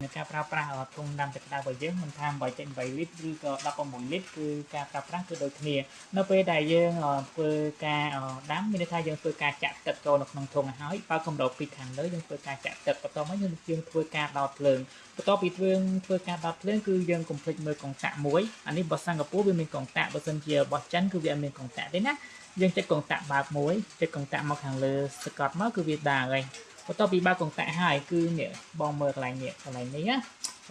នៅការប្រើប្រាស់ធុងដាំទឹកក្តៅរបស់យើងមិនថា 8.8 លីត្រឬក៏16លីត្រគឺការប្រើប្រាស់គឺដូចគ្នានៅពេលដែលយើងធ្វើការដាំមានន័យថាយើងធ្វើការចាក់ទឹកចូលនៅក្នុងធុងហើយបើគម្របពីខាងលើយើងធ្វើការចាក់ទឹកបន្ទាប់មកយើងយើងធ្វើការដោតភ្លើងបន្ទាប់ពីធ្វើធ្វើការដោតភ្លើងគឺយើងកុំភ្លេចមើលកុងតាក់មួយអានេះបើសិង្ហបុរីវាមានកុងតាក់បើសិនជារបស់ចិនគឺវាអត់មានកុងតាក់ទេណាយើងចុចកុងតាក់បើកមួយចុចកុងតាក់មកខាងលើសកត់មកគឺវាដើរហើយបន្ទាប់ពីបើកកុងតាក់ហើយគឺនេះបងមើលកន្លែងនេះកន្លែងនេះណា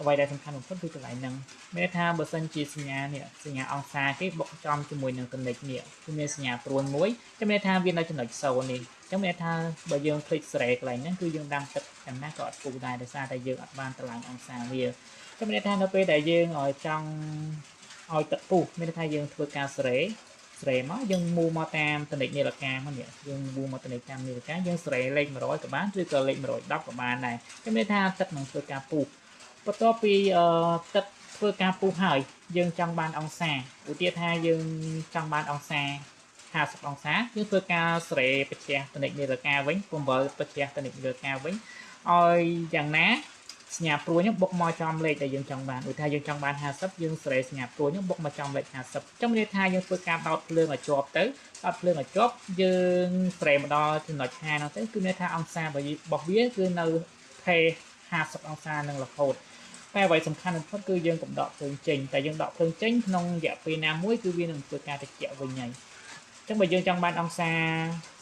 អ្វីដែលសំខាន់បំផុតគឺកន្លែងហ្នឹងមានន័យថាបើសិនជាសញ្ញានេះសញ្ញាអង្សាគេបុកចំជាមួយនឹងចំណុចនេះគឺមានសញ្ញាព្រួញមួយចាំមានន័យថាវានៅចំណុច0នេះចឹងមានន័យថាបើយើងភ្លេចស្រែកន្លែងហ្នឹងគឺយើងដាំទឹកយ៉ាងណាក៏អត់ពុះដែរដោយសារតែយើងអត់បានតម្លើងអង្សាវាចាំមានន័យថានៅពេលដែលយើងឲ្យចង់ឲ្យទឹកពុះមានន័យថាយើងធ្វើការស្រែស្រែមកយើងមូមកតាមតនិចនាឡិកាមកនេះយើងមូមកតនិចតាមនាឡិកាយើងស្រែលេខ100ក៏បានឬក៏លេខ110ក៏បានដែរចាំមានន័យថាទឹកនឹងធ្វើការពុះបន្ទាប់ពីទឹកធ្វើការពុះហើយយើងចង់បានអង្សាឧទាហរណ៍ថាយើងចង់បានអង្សា50អង្សាយើងធ្វើការស្រែប្រឆាំងតនិចនាឡិកាវិញ8ប្រឆាំងតនិចនាឡិកាវិញឲ្យយ៉ាងណាសញ្ញាព្រួយហ្នឹងបុកមកចំលេខដែលយើងចង់បានឧទាហរណ៍យើងចង់បាន50យើងស្រែសញ្ញាព្រួយហ្នឹងបុកមកចំលេខ50ចឹងមានន័យថាយើងធ្វើការដោតភ្លើងឲ្យជាប់ទៅដោតភ្លើងឲ្យជាប់យើងស្រែមកដល់ចំណុច50ហ្នឹងទៅគឺមានន័យថាអង្សារបស់វាគឺនៅថេ50អង្សានឹងរហូតតែអ្វីសំខាន់បំផុតគឺយើងកុំដកភ្លើងចេញតែយើងដកភ្លើងចេញក្នុងរយៈពេលណាមួយគឺវានឹងធ្វើការត្រជាក់វិញហើយចឹងបើយើងចង់បានអង្សា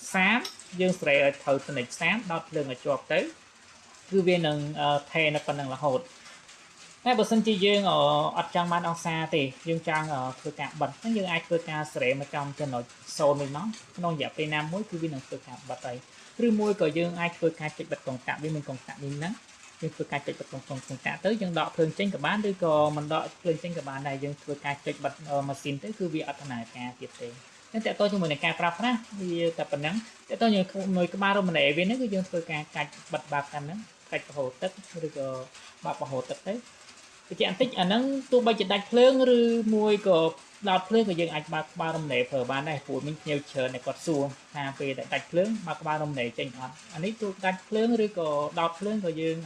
30យើងស្រែឲ្យត្រូវចំណុច30ដោតភ្លើងឲ្យជាប់ទៅគឺវានឹងថេនៅប៉ុណ្្នឹងរហូតតែបើសិនជាយើងអត់ចង់បានអង្សាទេយើងចង់ធ្វើការបិទហ្នឹងយើងអាចធ្វើការស្រែមកចំចំណុច0វិញមកក្នុងរយៈពេលណាមួយគឺវានឹងធ្វើការបិទហើយឬមួយក៏យើងអាចធ្វើការចុចបិទកុងតាក់វាមានកុងតាក់នេះហ្នឹងយើងធ្វើការចុចបិទកុងតាក់ទៅយើងដកភ្លើងចេញក៏បានឬក៏មិនដកភ្លើងចេញក៏បានដែរយើងធ្វើការចុចបិទម៉ាស៊ីនទៅគឺវាអត់ដំណើរការទៀតទេតែតើតើជាមួយនឹងការប្រើប្រាស់វាតែប៉ុណ្ណឹងតើតើជាមួយក្បាលរមណេវានេះគឺយើងធ្វើការកាច់បិទបើកតាមហ្នឹងកាច់បង្ហូរទឹកឬក៏បើកបង្ហូរទឹកទៅបញ្ជាក់បន្តិចអាហ្នឹងទោះបីជាដាច់ភ្លើងឬមួយក៏ដោតភ្លើងក៏យើងអាចបើកក្បាលរំលែប្រើបានដែរព្រោះមានភ្ញៀវច្រើនដែលគាត់សួរថាពេលដែលដាច់ភ្លើងបើកក្បាលរំលែចេញអត់អានេះទោះដាច់ភ្លើងឬក៏ដោតភ្លើងក៏យើង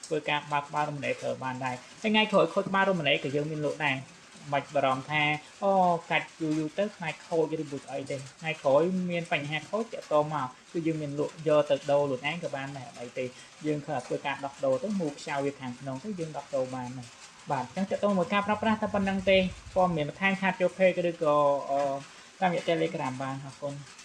ធ្វើការបើកក្បាលរំលែប្រើបានដែរហើយថ្ងៃក្រោយខូចក្បាលរំលែក៏យើងមានលក់ដែរបាច់បារម្ភថាអូកាច់យូរយូរទៅខ្លាចខូចឬមួយស្អីទេថ្ងៃក្រោយមានបញ្ហាខូចតាក់ទងមកគឺយើងមានលក់យកទៅដូរខ្លួនឯងក៏បានដែរអត់អីទេយើងគ្រាន់តែធ្វើការដោះដូរទៅមូខ្ចៅវាខាងក្នុងទៅយើងដោះដូរបានដែរបាទអញ្ចឹងតើតើមួយការប្រើប្រាស់តែប៉ុណ្្នឹងទេព័ត៌មានបន្ថែមឆាតចូល page ឬក៏តាមរយៈ Telegram បានអរគុណ។